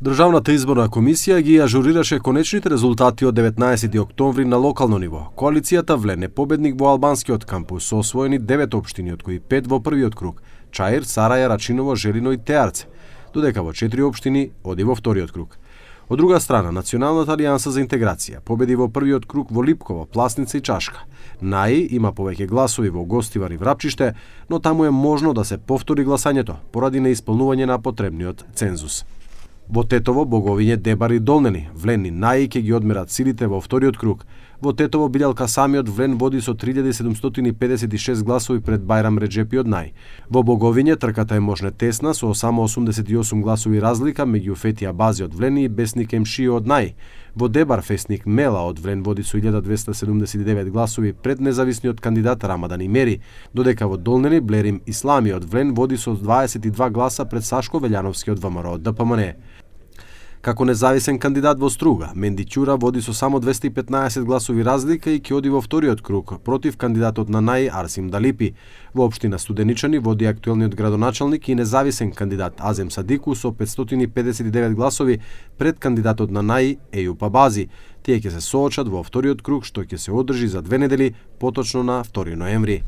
Државната изборна комисија ги ажурираше конечните резултати од 19 октомври на локално ниво. Коалицијата Влен е победник во албанскиот кампус со освоени 9 општини, од кои 5 во првиот круг: Чаир, Сараја, Рачиново, Желино и Теарце, додека во 4 општини оди во вториот круг. Од друга страна, Националната алијанса за интеграција победи во првиот круг во Липково, Пласница и Чашка. НАИ има повеќе гласови во Гостивар и Врапчиште, но таму е можно да се повтори гласањето поради неисполнување на потребниот цензус. Во Тетово, Боговиње, Дебар и Долнени, Влен и НАИ ќе ги одмерат силите во вториот круг. Во Тетово, Билјалка самиот Влен води со 3756 гласови пред Бајрам Реджепи од НАИ. Во Боговиње трката е можне тесна со само 88 гласови разлика меѓу Фетија Бази од Влен и Бесник Емшио од НАИ. Во Дебар, Фесник Мела од Влен води со 1279 гласови пред независниот кандидат Рамадан Имери, додека во Долнени Блерим Ислами од Влен води со 22 гласа пред Сашко Велјановски од ВМРО од ДПМН. Како независен кандидат во Струга, Менди Ќура води со само 215 гласови разлика и ќе оди во вториот круг против кандидатот на НАИ Арсим Далипи. Во општина Студеничани води актуелниот градоначалник и независен кандидат Азем Садику со 559 гласови пред кандидатот на НАИ Ејупа Бази. Тие ќе се соочат во вториот круг што ќе се одржи за 2 недели, поточно на 2 ноември.